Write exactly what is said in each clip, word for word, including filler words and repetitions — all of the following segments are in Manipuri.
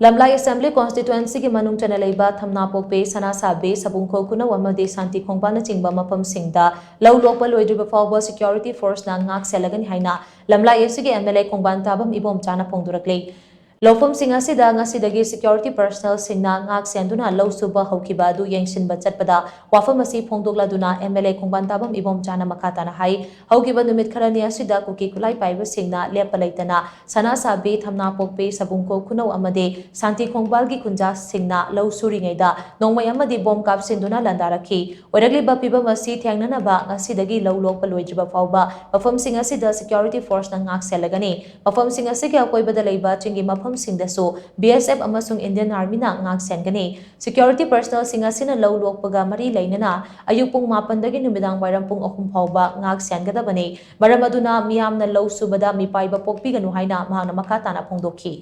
ꯂꯝꯂꯥꯏ Assembly Constituency ꯒꯤ ꯃꯅꯨꯡ ꯆꯟꯅ ꯂꯩꯕ ꯊꯝꯅꯥꯄꯣꯛꯄꯤ, ꯁꯅꯥꯁꯥꯕꯤ, ꯁꯕꯨꯡꯈꯣꯛ ꯈꯨꯅꯧ ꯑꯃꯗꯤ ꯁꯥꯟꯇꯤ ꯈꯣꯡꯕꯥꯜꯅꯆꯤꯡꯕ ꯃꯐꯝꯁꯤꯡꯗ ꯂꯧ ꯂꯣꯛꯄ ꯂꯣꯏꯗ꯭ꯔꯤꯕ ꯐꯥꯎꯕ Security Force ꯅ ꯉꯥꯛ ꯁꯦꯜꯂꯒꯅꯤ ꯍꯥꯏꯅ ꯂꯝꯂꯥꯏ ꯑꯁꯤꯒꯤ M L A ꯈꯣꯡꯕꯥꯟ ꯇꯥꯕꯝ ꯏꯕꯣꯝꯆꯥꯅ ꯐꯣꯡꯗꯣꯔꯛꯂꯤ꯫ ꯂꯧꯐꯝꯁꯤꯡ ꯑꯁꯤꯗ ꯉꯁꯤꯗꯒꯤ Security Personnel ꯁꯤꯡꯅ ꯉꯥꯛ ꯁꯦꯟꯗꯨꯅ ꯂꯧ ꯁꯨꯕ ꯍꯧꯈꯤꯕ ꯑꯗꯨ ꯌꯦꯡꯁꯤꯟꯕ ꯆꯠꯄꯗ ꯋꯥꯐꯝ ꯑꯁꯤ ꯐꯣꯡꯗꯣꯛꯂꯗꯨꯅ M L A ꯈꯣꯡꯕꯥꯟ ꯇꯥꯕꯝ ꯏꯕꯣꯝꯆꯥꯅ ꯃꯈꯥ ꯇꯥꯅ ꯍꯥꯏ, ꯍꯧꯈꯤꯕ ꯅꯨꯃꯤꯠ ꯈꯔꯅꯤ ꯑꯁꯤꯗ ꯀꯨꯀꯤ ꯈꯨꯠꯂꯥꯏ ꯄꯥꯏꯕꯁꯤꯡꯅ ꯂꯦꯞꯄ ꯂꯩꯇꯅ ꯁꯅꯥꯁꯥꯕꯤ, ꯊꯝꯅꯥꯄꯣꯛꯄꯤ, ꯁꯕꯨꯡꯈꯣꯛ ꯈꯨꯅꯧ ꯑꯃꯗꯤ ꯁꯥꯟꯇꯤ ꯈꯣꯡꯕꯥꯜꯒꯤ ꯈꯨꯟꯖꯥꯁꯤꯡꯅ ꯂꯧ ꯁꯨꯔꯤꯉꯩꯗ ꯅꯣꯡꯃꯩ ꯑꯃꯗꯤ ꯕꯣꯝ ꯀꯥꯞꯁꯤꯟꯗꯨꯅ ꯂꯥꯟꯗꯥꯔꯛꯈꯤ꯫ ꯑꯣꯏꯔꯛꯂꯤꯕ ꯐꯤꯕꯝ ꯑꯁꯤ ꯊꯦꯡꯅꯅꯕ ꯉꯁꯤꯗꯒꯤ ꯂꯧ ꯂꯣꯛꯄ ꯂꯣꯏꯗ꯭ꯔꯤꯕ ꯐꯥꯎꯕ ꯃꯐꯝꯁꯤꯡ ꯑꯁꯤꯗ Security Force ꯅ ꯉꯥꯛ ꯁꯦꯜꯂꯒꯅꯤ꯫ ꯃꯐꯝꯁꯤꯡ ꯑꯁꯤꯒꯤ ꯑꯀꯣꯏꯕꯗ ꯂꯩꯕ ꯆꯤꯡꯒꯤ ꯃꯐꯝꯁꯤꯡꯗꯁꯨ B S F ꯑꯃꯁꯨꯡ Indian Army ꯅ ꯉꯥꯛ ꯁꯦꯟꯒꯅꯤ꯫ Security Personnel ꯁꯤꯡ ꯑꯁꯤꯅ ꯂꯧ ꯂꯣꯛꯄꯒ ꯃꯔꯤ ꯂꯩꯅꯅ ꯑꯌꯨꯛ ꯄꯨꯡ ꯃꯥꯄꯟꯗꯒꯤ ꯅꯨꯃꯤꯗꯥꯡ ꯋꯥꯏꯔꯝ ꯄꯨꯡ ꯑꯍꯨꯝ ꯐꯥꯎꯕ ꯉꯥꯛ ꯁꯦꯟꯒꯗꯕꯅꯤ꯫ ꯃꯔꯝ ꯑꯗꯨꯅ ꯃꯤꯌꯥꯝꯅ ꯂꯧ ꯁꯨꯕꯗ ꯃꯤꯄꯥꯏꯕ ꯄꯣꯛꯄꯤꯒꯅꯨ ꯍꯥꯏꯅ ꯃꯍꯥꯛꯅ ꯃꯈꯥ ꯇꯥꯅ ꯐꯣꯡꯗꯣꯛꯈꯤ꯫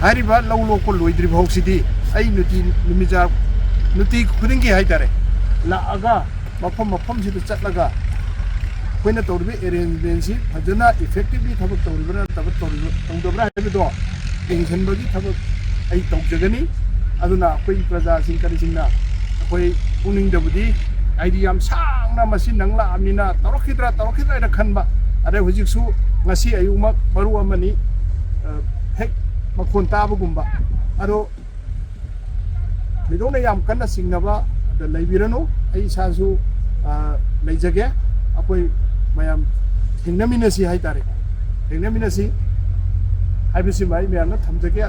ꯍꯥꯏꯔꯤꯕ ꯂꯧ ꯂꯣꯛꯄ ꯂꯣꯏꯗ꯭ꯔꯤ ꯐꯥꯎꯁꯤꯗꯤ ꯑꯩ ꯅꯨꯡꯇꯤ ꯅꯨꯃꯤꯗꯥꯡ, ꯅꯨꯡꯇꯤ ꯈꯨꯗꯤꯡꯒꯤ ꯍꯥꯏꯇꯥꯔꯦ, ꯂꯥꯛꯑꯒ ꯃꯐꯝ ꯃꯐꯝꯁꯤꯗ ꯆꯠꯂꯒ ꯑꯩꯈꯣꯏꯅ ꯇꯧꯔꯤꯕ arrangement ꯁꯤ ꯐꯖꯅ effectively ꯊꯕꯛ ꯇꯧꯔꯤꯕ꯭ꯔꯥ ꯅꯠꯇꯕ ꯇꯧꯔꯤꯕ, ꯇꯧꯗꯕ꯭ꯔꯥ ꯍꯥꯏꯕꯗꯣ ꯌꯦꯡꯁꯤꯟꯕꯒꯤ ꯊꯕꯛ ꯑꯩ ꯇꯧꯖꯒꯅꯤ꯫ ꯑꯗꯨꯅ ꯑꯩꯈꯣꯏ ꯄ꯭ꯔꯖꯥꯁꯤꯡ ꯀꯔꯤꯁꯤꯡꯅ ꯑꯩꯈꯣꯏ ꯄꯨꯛꯅꯤꯡꯗꯕꯨꯗꯤ, ꯍꯥꯏꯗꯤ, ꯌꯥꯝ ꯁꯥꯡꯅ ꯃꯁꯤ ꯅꯪ ꯂꯥꯛꯑꯕꯅꯤꯅ ꯇꯧꯔꯛꯈꯤꯗ꯭ꯔꯥ ꯇꯧꯔꯛꯈꯤꯗ꯭ꯔꯥ ꯍꯥꯏꯅ ꯈꯟꯕ, ꯑꯗꯩ ꯍꯧꯖꯤꯛꯁꯨ ꯉꯁꯤ ꯑꯌꯨꯛꯃꯛ ꯃꯔꯨ ꯑꯃꯅꯤ, ꯑ, ꯍꯦꯛ ꯃꯈꯣꯟ ꯇꯥꯕꯒꯨꯝꯕ꯫ ꯑꯗꯣ ꯊꯣꯏꯗꯣꯛꯅ ꯌꯥꯝ ꯀꯟꯅ ꯆꯤꯡꯅꯕ ꯂꯩꯕꯤꯔꯅꯨ꯫ ꯑꯩ ꯏꯁꯥꯁꯨ, ꯑ, ꯂꯩꯖꯒꯦ꯫ ꯑꯩꯈꯣꯏ ꯃꯌꯥꯝ ꯊꯦꯡꯅꯃꯤꯟꯅꯁꯤ ꯍꯥꯏꯇꯥꯔꯦ꯫ ꯊꯦꯡꯅꯃꯤꯟꯅꯁꯤ ꯍꯥꯏꯕꯁꯤꯃ ꯑꯩ ꯃꯌꯥꯝꯅ ꯊꯝꯖꯒꯦ꯫